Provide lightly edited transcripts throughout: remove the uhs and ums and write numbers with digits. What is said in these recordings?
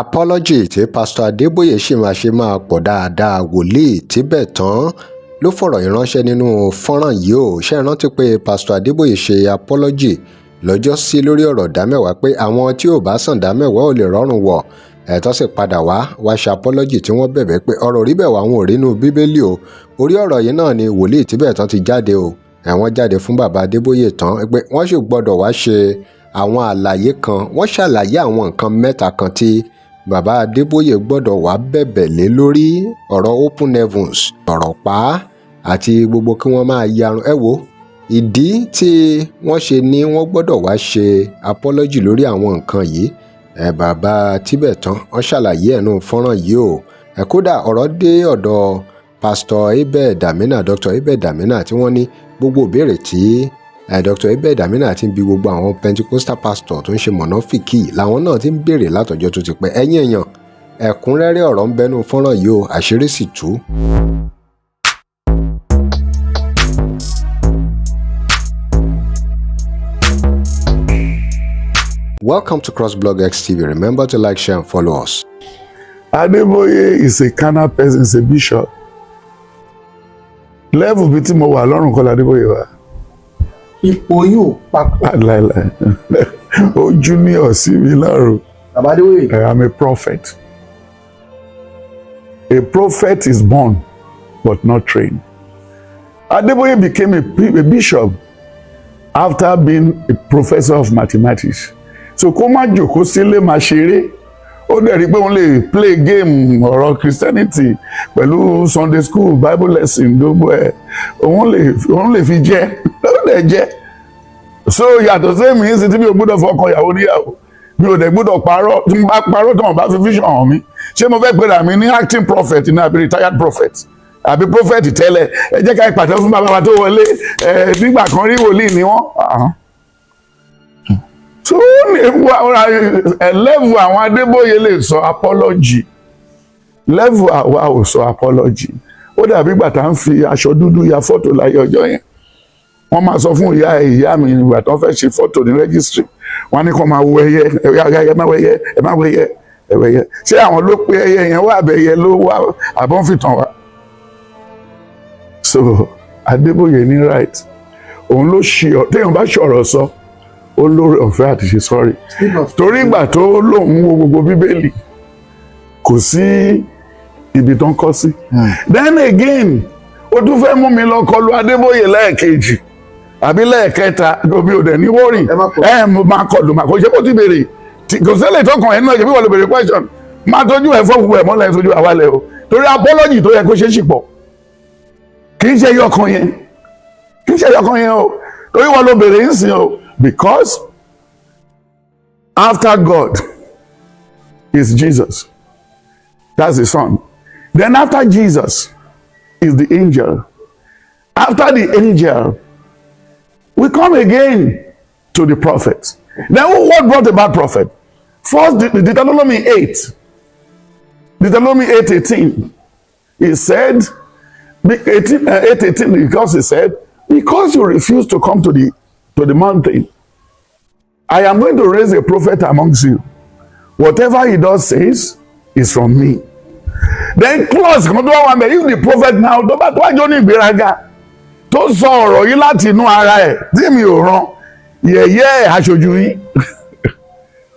Apology tí Pásítọ̀ Adébóyè ṣì máa ṣe máa pọ̀ dáadáa. Wòlíì Tíbẹ̀tán ló fọ̀rọ̀ yìí ránṣẹ́ nínú fọ́nrán yìí ó. Ṣe é rántí pé Pásítọ̀ Adébóyè ṣe apology lọ́jọ́sí lórí ọ̀rọ̀ ìdámẹ́wàá, pé àwọn tí ò bá san ìdámẹ́wàá ò lè rọ́rùn wọ̀? Ẹ̀tọ́ sì padà wá wá ṣe apology tí wọ́n bẹ̀bẹ̀ pé ọ̀rọ̀ rí bẹ́ẹ̀ wá, àwọn ò rí inú Bíbélì o. Orí ọ̀rọ̀ yìí náà ni wòlíì Tíbẹ̀tán ti jáde o. Ẹ̀wọ̀n jáde fún bàbá Adébóyè tán pé wọ́n sì gbọ́dọ̀ wá ṣe àwọn àlàyé kan. Wọ́n ṣàlàyé àwọn nǹkan mẹ́ta kan tí bàbá Adébóyè gbọ́dọ̀ wá bẹ̀bẹ̀ lé lórí: ọ̀rọ̀ open heavens, ọ̀rọ̀ pa àti gbogbo kí wọ́n máa yarun. Ẹ wo ìdí tí wọ́n ṣe ní wọ́n gbọ́dọ̀ wá ṣe apology lórí àwọn nǹkan yìí. Ẹ bàbá Tíbẹ̀tán wọ́n ṣàlàyé ẹ̀ nù fọ́nrán yìí o. Ẹ kódà ọ̀rọ̀ dé ọ̀dọ̀ Pásítọ̀ Abel Damina, Dr. Abel Damina, tí wọ́n ní gbogbo ìbéèrè tí Dr. Abel Damina ti ń bi gbogbo àwọn Pentecostal pastor tó ń ṣe mọ̀nàfìkì làwọn náà ti ń béèrè látọjọ́ tó ti pẹ́. Ẹ̀yin èèyàn, ẹ̀kúnrẹ́rẹ́ ọ̀rọ̀ ń bẹnu fọ́nrán yìí o, àṣírí sì tú. Welcome to CrossBlog X TV. Remember to like, share and follow us. Adébóyè is a carnal person, is a bishop. Level bíi tí mo wà lọ́rùn kọ́ l'Adébóyè wà. Ipò yóò papọ̀. Láìláì, ó junior sí mi lọ́rùn. Bàbá Adébóyè. I am a prophet. A prophet is born but not trained. Adébóyè became a bishop after being a professor of mathematics. So kó má jòkó sílé máa ṣeré, ó dẹ̀ rí pé òun lè play game ọ̀rọ̀ Christianity pẹ̀lú Sunday school, Bible lesson, gbogbo ẹ̀ òun lè fi jẹ́, ó dẹ̀ jẹ́. So yàtọ̀ sí èmi ń sin tí mi ò gbọ́dọ̀ fọkàn ìyàwó níyàwó, mi ò dẹ̀ gbọ́dọ̀ parọ́. Tí mo bá parọ́, tí wọ́n bá fi vision hàn mí, ṣé mo fẹ́ pera mi ní acting prophet ní àbí retired prophet àbí prophet tẹ́lẹ̀? Ẹ jẹ́ ká ìpàtẹ́ fún bàbá wa tó wọlé ẹ. Nígbà kan rí, wòlíì ni wọ́n. So level àwọn Adébóyè lè sọ apology, level àwa ò sọ apology. Ó dàbí ìgbà tá à ń fi aṣọ dúdú ya fọ́tò láyé ọjọ́ yẹn. Wọ́n máa sọ fún ìyá ìyá mi, ìgbà tó ń fẹ́ ṣe fọ́tò ní registry, wọ́n ní kó máa wo ẹyẹ, ẹ má wo ẹyẹ, ẹ má wo ẹyẹ, ẹ wo ẹyẹ. Ṣé àwọn ló pé ẹyẹ yẹn wá, àbẹ̀yẹ ló wá, àbọ̀n fìtàn wá? So Adébóyè ní right, òun ló ṣe ọ. Téèyàn bá ṣọ̀rọ̀ sọ, ó lórí ọ̀fẹ́ àti ṣe sorry, torí ìgbà tó lóun wo gbogbo Bíbélì, kò sí ibi tó ń kọ́ sí. Then again, ó tún fẹ́ mú mi lọ kọlu Adébóyè lẹ́ẹ̀kejì àbí lẹ́ẹ̀kẹta. Mi ò dẹ̀ ní wórì. Ẹ mo máa kọlu, máa kọ ṣé kó ti béèrè kò sẹ́lẹ̀ tó kàn ẹ́ náà. Ṣe bí wọ́n lè béèrè question, máa tójú ẹ̀ fọ́ gbogbo ẹ̀ mọ́lẹ̀ tójú àwálẹ̀ o, torí apology tó yẹ kó ṣe é sì pọ̀. Kì í ṣe yọkan yẹn, kì í ṣe yọkan yẹn o, torí wọ́n ló béèrè ń sìn o. Because after God is Jesus, that's the Son. Then after Jesus is the angel. After the angel, we come again to the prophet. Then what brought about prophet? First, the Deuteronomy 8, Deuteronomy 8:18, he said, 18, 8:18, because he said, "Because you refuse to come to the mountain, I am going to raise a prophet amongst you. Whatever he does says is from me." Then clause kan tó wà wà mẹ́, if the prophet now tó bá tó wá jó ní ìgbéraga, tó sọ ọ̀rọ̀ yìí láti inú ara ẹ̀ tí mi ò rán, yẹ̀yẹ́ ẹ̀ aṣojú yín.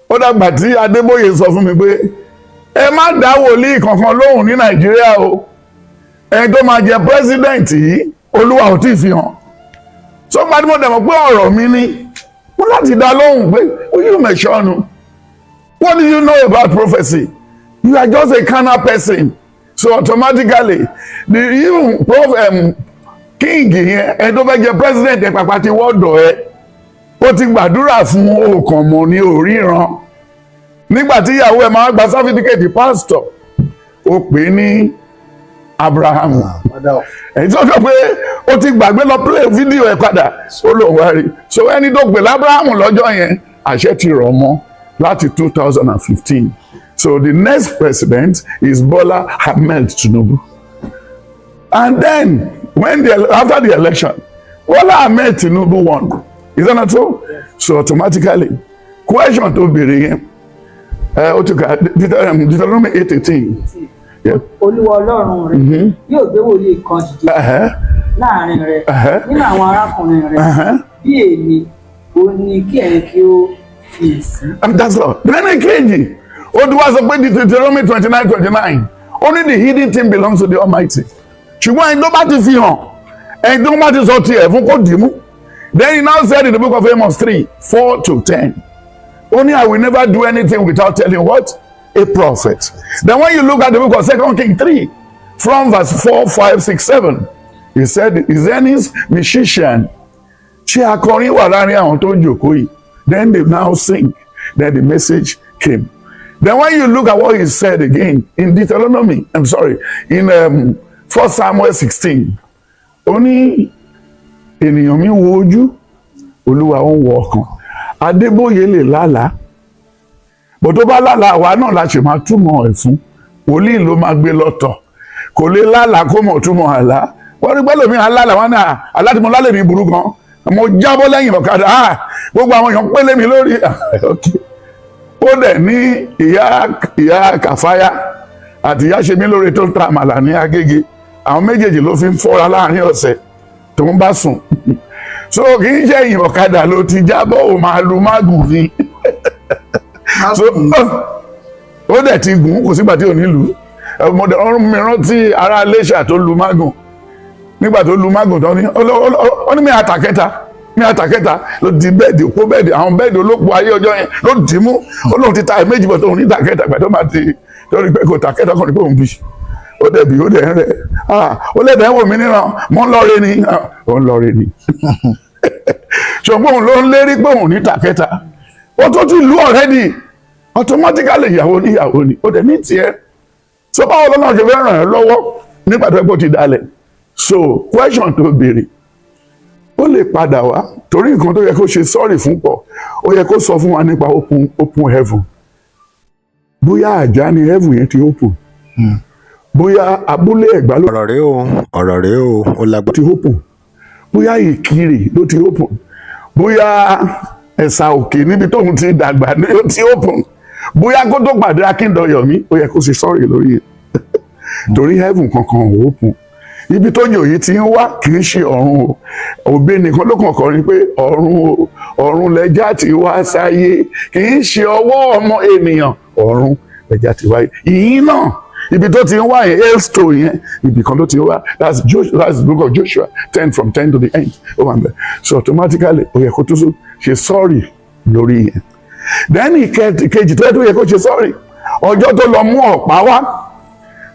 Ó dàgbà tí Adébóyè sọ fún mi pé ẹ má dá wòlíì kankan lóhùn ní Nàìjíríà o, ẹni tó máa jẹ president yìí, Olúwa ò tí ì fi hàn. So gbadúmọ̀ dẹ̀ mọ̀ pé ọ̀rọ̀ mi ni mo láti dá lóhùn pé ó yóò mẹ̀ṣọ́nu. What do you know about prophecy? You are just a carnal person. So automatically, the even prof king yẹn, ẹni tó fẹ́ jẹ president ẹ̀ pàpà ti wọ́ọ̀dọ̀ ẹ, ó ti gbàdúrà fún òkàn mọ̀ ní òríran. Nígbà tí ìyàwó ẹ̀ máa gba certificate pastor, ó pè é ní Abraham. Èyí tó sọ pé ó ti gbàgbé lọ play video ẹ̀ padà, ó lòun wá rí. So ẹni tó pè lábrahamu lọ́jọ́ yẹn, àṣẹ ti rọ̀ mọ́ láti 2015. So the next president is Bola Ahmed Tinubu. And then when the after the election, Bola Ahmed Tinubu won. Is that not so? So automatically, question tó béèrè yẹn, Ẹ ó ti kà Deuteronomy 8:18. Yeah. Olúwa Ọlọ́run rẹ yóò gbé wòlíì kan dìde láàrin rẹ nínú àwọn arákùnrin rẹ bí èmi, òun ni kí ẹ̀yin kí ó fi sí. And that's all. Then èkejì, ó tún wá sọ pé Deuteronomy 29:29, only the hidden thing belongs to the Almighty. Ṣùgbọ́n ẹni tó bá ti fi hàn, ẹni tó bá ti sọ tiẹ̀ fún kó dì í mú. Then he now said in the book of Amos 3:4 to 10, only I will never do anything without telling what? A prophet. Then when you look at the book of Second King 3, from verse 4, 5, 6, 7, he said, is there any musician? Ṣé akọrin wà láàrin àwọn tó ń jòkó yìí? Then they now sing. Then the message came. Then when you look at what he said again in Deuteronomy, I'm sorry, in 1 Samuel 16, ó ní ènìyàn mi wo ojú, Olúwa ó ń wo ọkàn. Adébóyè lè lálàá. Bó tó bá lálàá, àwa náà la ṣe máa túmọ̀ ẹ̀ fún. Wòlíì ló máa gbé lọ́tọ̀. Kò lè lálàá kó mọ̀ túmọ̀ àlá. Wọ́n rí pẹ́lú mi àlá làwọn náà àlá tí mo lálẹ́ mi burú gan. Mo jábọ́ lẹ́yìn ọ̀kadà. Ah, gbogbo àwọn èèyàn pélé mi lórí. Okay, ó dẹ̀ ní ìyá Kàfáyá àti ìyá Ṣemílóore tó ń ta àmàlà ní Agége, àwọn méjèèjì ló fi ń fọ́ra láàrin ọ̀sẹ̀ tó ń bá sùn. So kì í ṣe ìyìn ọ̀kadà ló ti jábọ́, ò máa lu mágùn ni. So ó dẹ̀ ti gùn, kò sígbà tí ò ní lù ú. Mo dẹ̀ ọrùn mi rántí ará Iléṣà tó lu mágùn. Nígbà tó lu mágùn tán ní ó ní mi àtàkẹ́ta, mi àtàkẹ́ta ló di bed, òpó bed, àwọn bed olóko ayé ọjọ́ yẹn ló dì í mú. Ó lóun ti ta ẹ̀ méjì bọ̀ tó òun ní tàkẹ́ta. Ìgbà tó máa ti torí pé kò tàkẹ́ta kan ní pé òun bì, ó dẹ̀ bì, ó dẹ̀ ń rẹ̀. Ah, ó lẹ́dẹ̀ ń wò mí níran, mò ń lọ́ọ́rẹ́ ni. Ah, ó ń lọ́ọ́rẹ́ ni, ṣùgbọ́n òun ló ń lérí pé òun ní tàkẹ́ta. Ó tó ti lù already, automatically ìyàwó níyàwó ni, ó dẹ̀ ní tiẹ̀. So báwo lọ́nà ṣe fẹ́ ràn ẹ́ lọ́wọ́ nígbà tó ẹ kó ti dalẹ̀? So question tó béèrè, ó lè padà wá torí nǹkan tó yẹ kó ṣe sorry fún pọ̀. Ó yẹ kó sọ fún wa nípa open heaven, bóyá àjà ni heaven yẹn ti open, bóyá Abúlé Ẹ̀gbá ló Ọ̀rọ̀ rèé o, ọ̀rọ̀ rèé o, ó lágbára. ti open, bóyá Ìkirè ló ti open, bóyá Ẹ̀sà Òkè níbi tóun ti dàgbà ní ó ti open, bóyá kó tó pàdé Akíndọ̀yọ̀mí. Ó yẹ kó ṣe sorry lórí ẹ̀ torí heaven kankan ò open. Ibi tó jò yìí ti ń wá kì í ṣe ọ̀run o. Òbí nìkan ló kàn kọrin pé ọ̀run o, ọ̀run lẹ́jà ti wá sáyé, kì í ṣe ọwọ́ ọmọ ènìyàn, ọ̀run lẹ́jà ti wáyé. Ìyín náà, ibi tó ti ń wá yẹn, hailstone yẹn, ibì kan ló ti ń wá. That's Joshua, that's the book of Joshua 10 from 10 to the end. Ó wà níbẹ̀. So automatically ó yẹ kó tó ṣe sorry lórí yẹn. Then ìkejì tó yẹ kó ṣe sorry, ọjọ́ tó lọ mú ọ̀pá wá,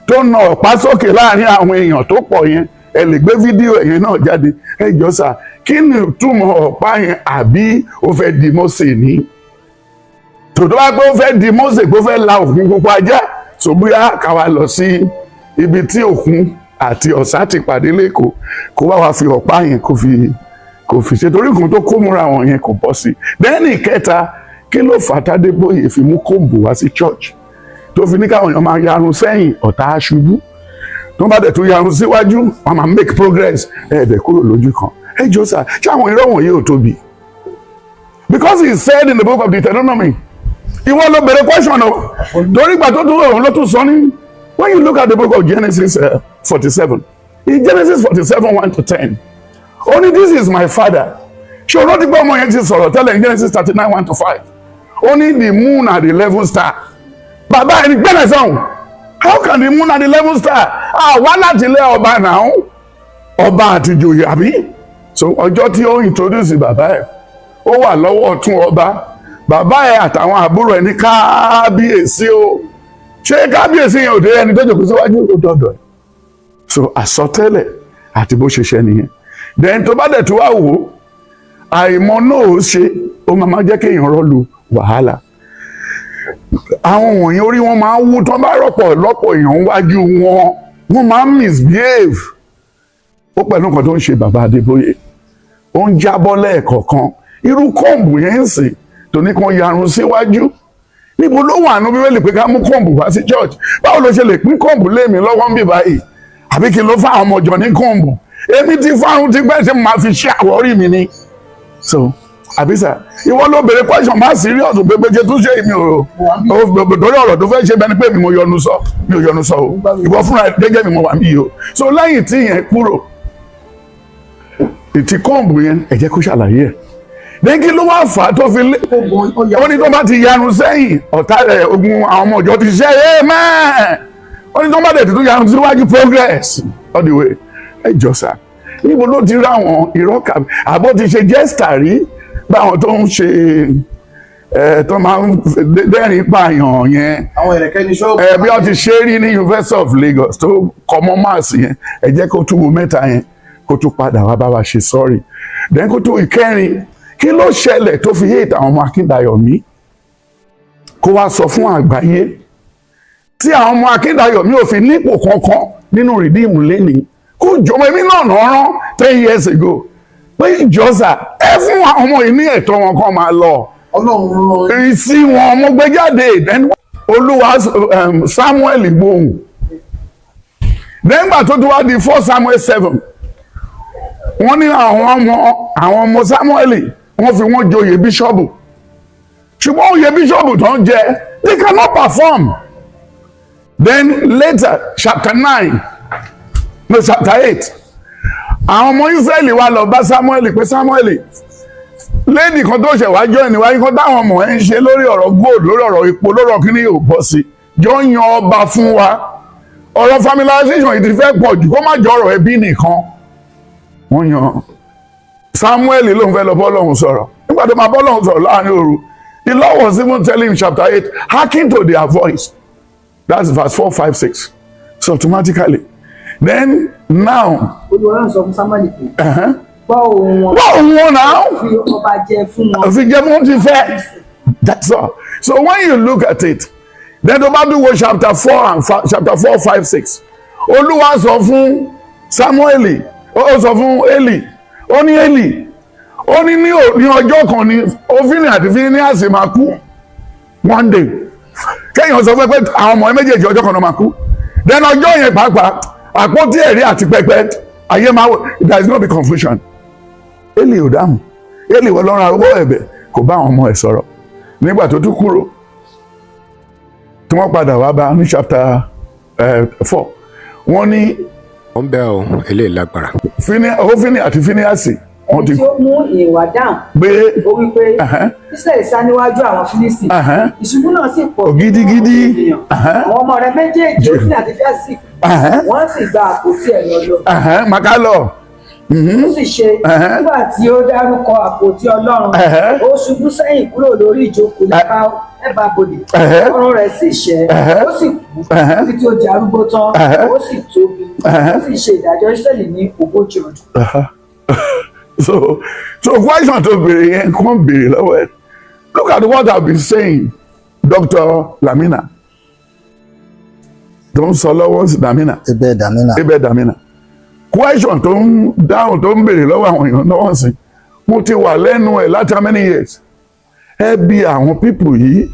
tó na ọ̀pá sókè láàrin àwọn èèyàn tó pọ̀ yẹn, ẹ lè gbé fídíò ẹ̀yẹn náà jáde. Ẹ jọ sà, kí ni ìtumọ̀ ọ̀pá yẹn? Àbí ó fẹ́ di Mósè ní tòtò bá pé ó fẹ́ di Mósè, pé ó fẹ́ la òkun pupa já? So bóyá káwa lọ sí ibi tí òkun àti ọ̀sá ti pàdé lẹ́kọ̀ọ́, kó wá wá fi ọ̀pá yẹn kó fi ṣe, torí nǹkan tó kó múra wọn yẹn kò bọ́ sí. Then ìkẹta, kí ló fà Tádébóyè fi mú comb wá sí church, tó fi ní káwọn èèyàn máa yarun sẹ́yìn, ọ̀tá aṣubú, tó bá dẹ̀ tún yarun síwájú, wọ́n máa make progress, ẹ̀ẹ́dẹ̀ kúrò lójú kan? Ẹ jọ sà, ṣé àwọn irọ́ wọ̀nyí ò tóbi? Because he said in the book of Deuteronomy, ìwọ ló bèrè question o, torí ìgbà tó tún òun ló tún sọ ní, when you look at the book of Genesis 47, in Genesis 47:1 to 10, only this is my father. Ṣé o rántí pé ọmọ yẹn ti sọ̀rọ̀ tẹ́lẹ̀ in Genesis 39:1 to 5? Only the moon and the 11 star. Bàbá ẹni gbẹ́nẹ̀ sọ̀hún, how can the moon and the 11 star? Àwa láti ilé ọba náà, ọba àti ìjòyè àbí? So ọjọ́ tí ó introduce bàbá ẹ̀, ó wà lọ́wọ́ ọ̀tún ọba, bàbá ẹ̀ àtàwọn àbúrò ẹ̀ ní kábíyèsí o. Ṣé kábíyèsí yẹn ò dé ẹni tó jòkó síwájú? Ó dọ̀dọ̀ ẹ̀. So àsọtẹ́lẹ̀ àti bó ṣe ṣe nìyẹn. Then tó bá dẹ̀ tó wá wò ó, àìmọ̀ náà ó ṣe, ó máa jẹ́ kéèyàn rọ́ọ̀lù wàhálà. Àwọn wọ̀nyí, orí wọn máa ń wú. Tó bá rọ̀pọ̀ lọ́pọ̀ èèyàn wájú wọn, wọ́n máa ń misbehave. Ó pẹ̀lú nǹkan tó ń ṣe bàbá Adébóyè, ó ń jábọ́ lẹ́ẹ̀kọ̀ọ̀kan. Irú comb yẹn ń sìn tó ní kan yarun síwájú, níbo ló wà nínú Bíbélì pé ká mú comb wá sí church? Báwo ló ṣe lè pín comb lémi lọ́wọ́ ń bì báyìí? Àbí kí ló fáwọn ọmọ ìjọ ní comb? Èmi ti fáwọn ti pẹ́, ṣe máa fi ṣe àwọ̀rí mi ni? So Àbí sà, ìwọ ló béèrè question, má serious pé ṣe tún ṣe mi ò torí ọ̀rọ̀ tó fẹ́ ṣe bẹ́ẹ̀ ni pé mi mo yọnu sọ, mi ò yọnu sọ o. Ìwọ fúnra gẹ́gẹ́ mi mo wà mí yìí o. So lẹ́yìn tí yẹn kúrò, ìtì kọ́ǹbù yẹn, ẹ jẹ́ kó ṣàlàyé ẹ̀. Then kí ló wá fà á tó fi lé ó ní tó bá ti yanu sẹ́yìn, ọ̀tá rẹ̀, ogun àwọn ọmọ ìjọ ti ṣe é mẹ́ẹ̀. Ó ní tó bá dẹ̀ tuntun yanu síwájú, progress all the way. Ẹ jọ sà, níbo ló ti rí àwọn irọ́ kàbí àbó ti ṣe jester rí, báwọn tó ń ṣe ẹ tó máa ń dẹ́rìn pààyàn yẹn? Àwọn ẹ̀rẹ̀kẹ́ ní ṣọ́ọ̀bù. Ẹ bí wọ́n ti ṣe rí ní University of Lagos tó kọmọ máàsì yẹn, ẹ jẹ́ kó tún wo mẹ́ta yẹn, kó tún padà wá bá wa ṣe sorry. Then kó tún ìkẹrin, kí ló ṣẹlẹ̀ tó fi hate àwọn ọmọ Akíndayọ̀mí? Kó wá sọ fún àgbáyé tí àwọn ọmọ Akíndayọ̀mí ò fi nípò kankan nínú Redeem lẹ́nìí. Kó jọmọ èmi náà náà rán 10 years ago pé ìjọsà ẹ fún àwọn ọmọ yìí ní ẹ̀tọ́ wọn kan máa lọ. Ọlọ́run rán. Ìsí wọn mo gbé jáde. Then Olúwa Samuel gbóhùn. Nígbà tó tún wá di 4 Samuel 7, wọ́n ní àwọn ọmọ Samuel, wọ́n fi wọ́n joyè bíṣọ́ọ̀bù, ṣùgbọ́n oyè bíṣọ́ọ̀bù tó ń jẹ, they cannot perform. Then later, chapter 9, no, chapter 8, àwọn ọmọ Israẹli wá lọ bá Samuel pé, "Samuel, lady kan tó ṣẹ̀ wá join wáyé kan táwọn ọmọ ẹ̀ ń ṣe lórí ọ̀rọ̀ gold, lórí ọ̀rọ̀ ipò, lórí ọ̀rọ̀ kíní yóò bọ́ sí, jọ yan ọba fún wa. Ọ̀rọ̀ familiarization yìí ti fẹ́ pọ̀ jù, kó má jọ ọ̀rọ̀ ẹbí nìkan." Wọ́n yan Samuel, ló ń fẹ́ lọ bọ́lọ́hún sọ̀rọ̀. Nígbà tó máa bọ́lọ́hún sọ̀rọ̀ láàrin òru, the Lord was even telling him, chapter 8, "Hearken to their voice." That's verse 4, 5, 6. So automatically then now Olúwa náà sọ fún Samuel pé, "Gbọ́ ohùn wọn." Wọ́n wọn náà Fi ọba jẹ fún wọn. Fi jẹ́ fún ti fẹ́. That's all. So when you look at it, then tó bá dúró chapter 4 and 5, chapter 4, 5, 6, Olúwa sọ fún Samuel, ó sọ fún Eli, ó ní, "Eli," ó ní, ní ọjọ́ kan ní Hófíní àti Fíníásì máa kú one day." Kéèyàn sọ fún ẹ pé àwọn ọmọ ẹ méjèèjì, ọjọ́ kan náà máa kú. Then ọjọ́ yẹn pàápàá, àpótí ẹ̀rí àti pẹpẹ ayé máa wò. There is no be confusion. Eli ò dáhùn. Eli wọ lọ́rùn arúgbó ẹ̀bẹ̀, kò bá àwọn ọmọ ẹ̀ sọ̀rọ̀. Nígbà tó tún kúrò, tí wọ́n padà wá bá ní chapter 4, wọ́n ní Ó ń bẹ́ ọ, eléyìí lágbára. Hófíní àti Fíníásì wọ́n ti Ẹni tí ó mú ìwà dáhùn gbé. ó wí pé, "Israẹli sá níwájú àwọn Fílísì, ìṣubú náà sì pọ̀ Gidigidi. nínú ènìyàn. Àwọn ọmọ rẹ̀ méjèèjì, Hófíní àti Fíníásì, wọ́n sì gba àpótí ẹ̀rí Ọlọ́run." Màkà lọ. Ó sì ṣe, nígbà tí ó dárúkọ àpótí Ọlọ́run, ó ṣubú sẹ́yìn kúrò lórí ìjókòó lẹ́bàá bodè, ọrùn rẹ̀ sì ṣẹ́, ó sì kú, títí ó di arúgbó tán, ó sì tóbi. Ó sì ṣe ìdájọ́ Ísírẹ́lì ní 40 ọdún. So question tó béèrè yẹn kàn béèrè lọ́wọ́ ẹ̀. Look at what I've been saying. Dr. Lamina tó ń sọ lọ́wọ́ sí Damina. Ibẹ̀ Dàmínà. Ibẹ̀ Damina, question tó ń dáhùn, tó ń béèrè lọ́wọ́ àwọn èèyàn lọ́wọ́ sí, mo ti wà lẹ́nu ẹ̀ láti how many years? Ẹ bí àwọn people yìí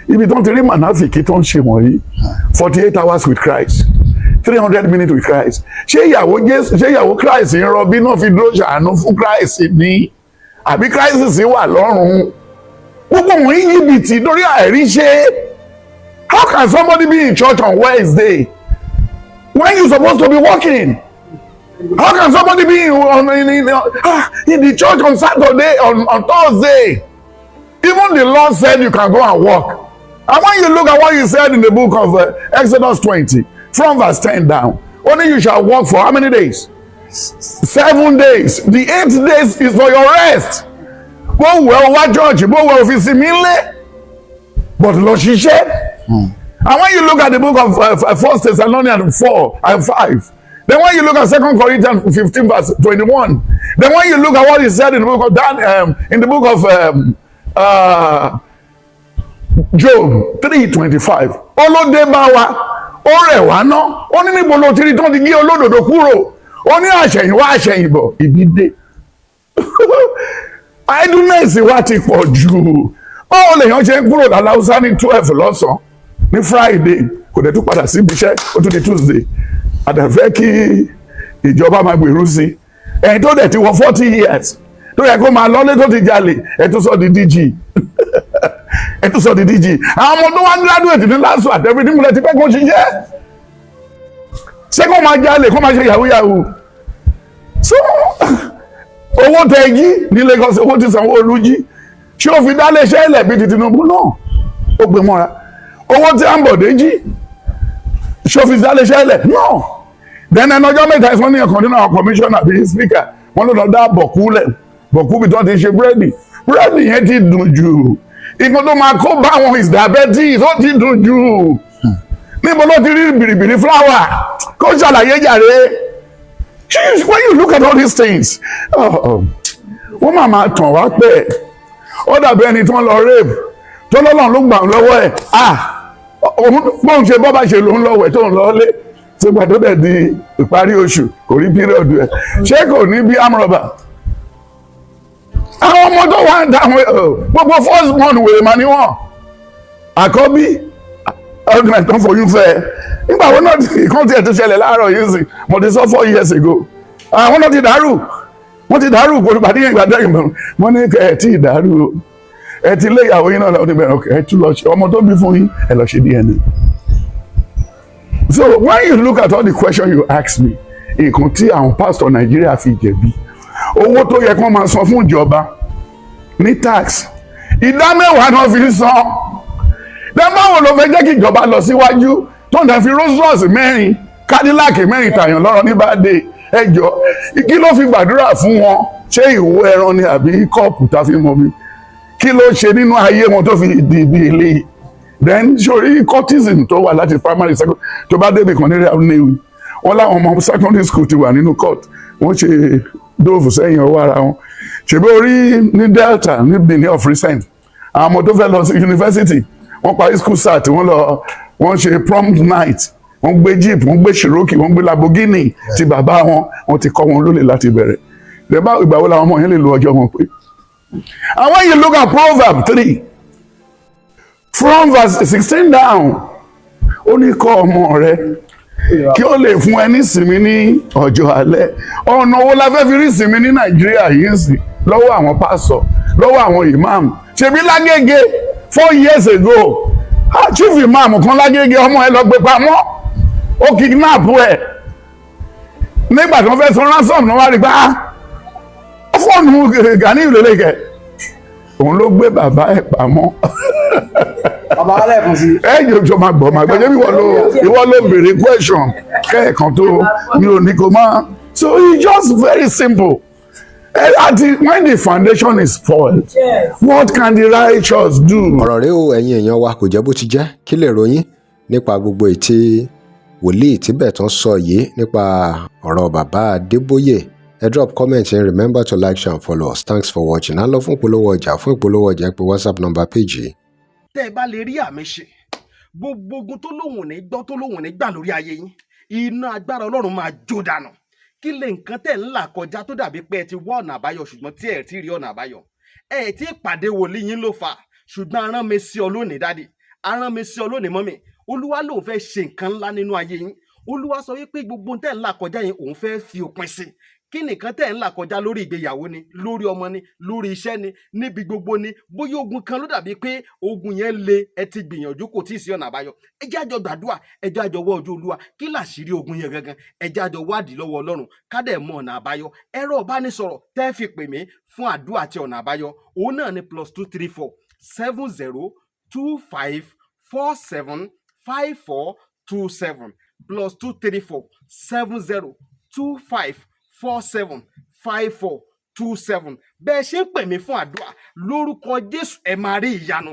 ibi tó ń ti rí mànáfìkì tó ń ṣe wọ̀nyí, 48 hours with Christ, 300 minutes with Christ. Ṣé ìyàwó Jésù, ṣé ìyàwó Christ ń rọbí náà fi dúró ṣàánú fún Christ ní, àbí Christ sì wà lọ́run? Gbogbo wọ̀nyí jìbìtì lórí àìríṣe. How can somebody be in church on Wednesday when you supposed to be working? How can somebody be in the church on Saturday, on Thursday? Even the Lord said you can go and work. And when you look at what he said in the book of Exodus 20, from verse 10 down, only you shall work for how many days? 7 days. The 8 days is for your rest. Bó wẹ̀ o wá church, bó wẹ̀ o fi sinmi ńlẹ̀, but lọ ṣiṣẹ́. And when you look at the book of First Thessalonians 4 and 5, then when you look at Second Corinthians 15 verse 21, then when you look at what he said in the book of Dan, in the book of Job 3:25, ó ló dé bá wa, ó rẹ̀ wá ná, ó ní níbo ló ti rí tó ti gé olódodo kúrò, ó ní àṣẹ̀yìnwá àṣẹ̀yìnbọ̀ ibi dé. Idleness wa ti pọ̀ jù. Báwo lèèyàn ṣe ń kúrò láláùsá ní 12 lọ́sàn-án ní Friday, kò dẹ̀ tún padà síbi iṣẹ́, ó tún di Tuesday? Àdàfẹ́ kí ìjọba máa gbèrú sí ẹ̀yin tó dẹ̀ ti wọ 40 years. Tó yẹ kó máa lọ́lé tó ti jalè, ẹ tún sọ di DG, ẹ tún sọ di DG. Àwọn ọmọ tó wá graduate ní LASU àti everything múlẹ̀ ti pẹ́ kó ṣiṣẹ́, ṣé kó máa jalè, kó máa ṣe yahoo yahoo? So owó tẹ jí ní Lagos, owó tí Sanwó-Olú jí, ṣé ó fi dá iléeṣẹ́ ilẹ̀ bíi ti Tinubu náà? Ó gbé mọ́ra. Owó tí Ambode jí, ṣé ó fi dá iléeṣẹ́ ilẹ̀ náà? Then ẹnu ọjọ́ mẹ́ta ìfọ́n ní ọ̀kan nínú àwọn commissioner bíi speaker, wọ́n ló lọ dá bọ̀kú lẹ̀, bọ̀kú bí tí wọ́n ti ṣe búrẹ́dì. Búrẹ́dì yẹn ti dùn jù, nǹkan tó máa kó bá wọn is diabetes. Ó ti dùn jù. Níbo ló ti rí bìrìbìrì flour? Kó ṣàlàyé jàre. When you look at all these things, wọ́n máa tàn wá pé ó dàbí ẹni tí wọ́n lọ rape tó lọ́lọ́run ló gbà ń lọ́wọ́ ẹ̀. Ah, òun bóun ṣe bọ́ bá ṣe lòun lọ́wọ́ ẹ̀ tó ń lọ lé sígbà tó dẹ̀ di ìparí oṣù, kò rí period ẹ̀. Ṣé kò ní bí amrọ̀bà? Àwọn ọmọ tó wà ń da àwọn gbogbo first born, wèrè mà ní wọn. Àkọ́bí ọdún ẹ̀ tó ń foyún fẹ́ ẹ nígbà wo náà? Ìkan tiẹ̀ tó ṣẹlẹ̀ láàárọ̀ yìí sì, mo ti sọ 4 years ago. Àwọn náà ti dàrú, wọ́n ti dàrú. Ìpàdé yẹn ìgbà dẹ́yìn mọ́ ní ẹ tí ì dàrú o. Ẹ ti lé ìyàwó yín náà lọ níbẹ̀. Ẹ tún lọ ṣe ọmọ tó bí fún yín, ẹ lọ ṣe DNA. So when you look at all the questions you ask me, nǹkan tí àwọn pastor Nàìjíríà fi jẹ̀bi, owó tó yẹ kó máa san fún ìjọba ní tax, 10% náà fi ń san. Then báwo ló fẹ́ jẹ́ kí ìjọba lọ síwájú tó ń dẹ̀ fi Rolls Royce mẹ́rin, Cadillac mẹ́rin tàyàn lọ́rọ̀ ní bá dé? Ẹjọ́, kí ló fi gbàdúrà fún wọn? Ṣé ìwo ẹran ni àbí kọ́ọ̀pù tá a fi mọ mi? Kí ló ṣe nínú ayé wọn tó fi di ibi eléyìí? Then sori cultism tó wà láti primary, secondary, tó bá débi kan nílẹ̀ Nnewi, wọn láwọn ọmọ secondary school ti wà nínú cult, wọ́n ṣe dóòfù sẹ́yìn ọwọ́ ara wọn. Ṣèbí orí ní Delta, ní Benin of recent, àwọn ọmọ tó fẹ́ lọ sí university, wọ́n parí school cert, wọ́n lọ, wọ́n ṣe prom night, wọ́n gbé jeep, wọ́n gbé Cherokee, wọ́n gbé Lamborghini ti bàbá wọn. Wọ́n ti kọ́ wọn lólè láti bẹ̀rẹ̀. Lẹ́bàá ìgbà wo làwọn ọmọ yẹn lè lo ọjọ́ wọn pé? And when you look at Proverb 3 from verse 16 down, ó ní kọ́ ọmọ rẹ kí ó lè fún ẹ ní ìsinmi ní ọjọ́ alẹ́. Ọ̀nà wo la fẹ́ fi rí ìsinmi ní Nàìjíríà yìí ń sìn lọ́wọ́ àwọn pásọ̀, lọ́wọ́ àwọn imam? Ṣebí lágége 4 years ago, ah, chief imam kan lágége, ọmọ ẹ lọ gbé pamọ́, ó kidnap ẹ. Nígbà tí wọ́n fẹ́ san ransom náà, wá rí gbá fóònù Gani ìlélẹ́kẹ̀, òun ló gbé bàbá ẹ̀ pamọ́. Bàbá, lẹ́ẹ̀kan sí. Ẹ jọjọ máa gbọ́, máa gbọ́. Jẹ́ ìwọ ló béèrè question kẹ́ẹ̀kan tó mi ò ní kó máa. So it's just very simple. Àti when the foundation is spoiled, what can the righteous do? Ọ̀rọ̀ rẹ o, ẹ̀yin èèyàn wa, kò jẹ́ bó ti jẹ́. Kí lè ròyìn nípa gbogbo ètí wòlíì Tíbẹ̀tán sọ yìí nípa ọ̀rọ̀ bàbá Adébóyè? Ẹ drop comment and remember to like, share and follow us. Thanks for watching. Á lọ fún ìpolówó ọjà. Fún ìpolówó ọjà, ẹ pè WhatsApp number page yìí. Tẹ́ ẹ bá lè rí àmì ṣe, gbogbo ogun tó lóhùn ní gbọ́, tó lóhùn ní gbà lórí ayé yín, iná agbára Ọlọ́run máa jó dànù. Kí lè nǹkan tẹ̀ ń là kọjá tó dàbí pé ẹ ti wá ọ̀nà àbáyọ, ṣùgbọ́n tí ẹ ti rí ọ̀nà àbáyọ? Ẹ ti pàdé wòlíì yín ló fà á. Ṣùgbọ́n arán mi sí ọ lónìí, daddy, arán mi sí ọ lónìí, mummy. Olúwa lòun fẹ́ ṣe nǹkan ńlá nínú ayé yín. Olúwa sọ wípé gbogbo tẹ̀ ń là kọjá yẹn, òun fẹ́ fi òpin sí. Kí nìkan tẹ̀ ń là kọjá? Lórí ìgbéyàwó ni, lórí ọmọ ni, lórí iṣẹ́ ni, níbi gbogbo ni. Bóyá ogun kan ló dàbí pé ogun yẹn le, ẹ ti gbìyànjú, kò tí ì sí ọ̀nà àbáyọ. Ẹ jẹ́ àjọ gbàdúrà, ẹ jẹ́ àjọ wọ́ ojú Olúwa. Kí làṣírí ogun yẹn gangan? Ẹ jẹ́ àjọ wádìí lọ́wọ́ Ọlọ́run, ká dẹ̀ mọ ọ̀nà àbáyọ. Ẹ̀rọ ìbánisọ̀rọ̀ tẹ́ fi pè mí fún àdúrà àti ọ̀nà àbáyọ, òun náà ni +234 70 25 47 54 27, +234 70 25 47 54 27. Bẹ́ẹ̀ ṣe ń pè mí fún àdúrà, lórúkọ Jésù, ẹ máa rí ìyanu.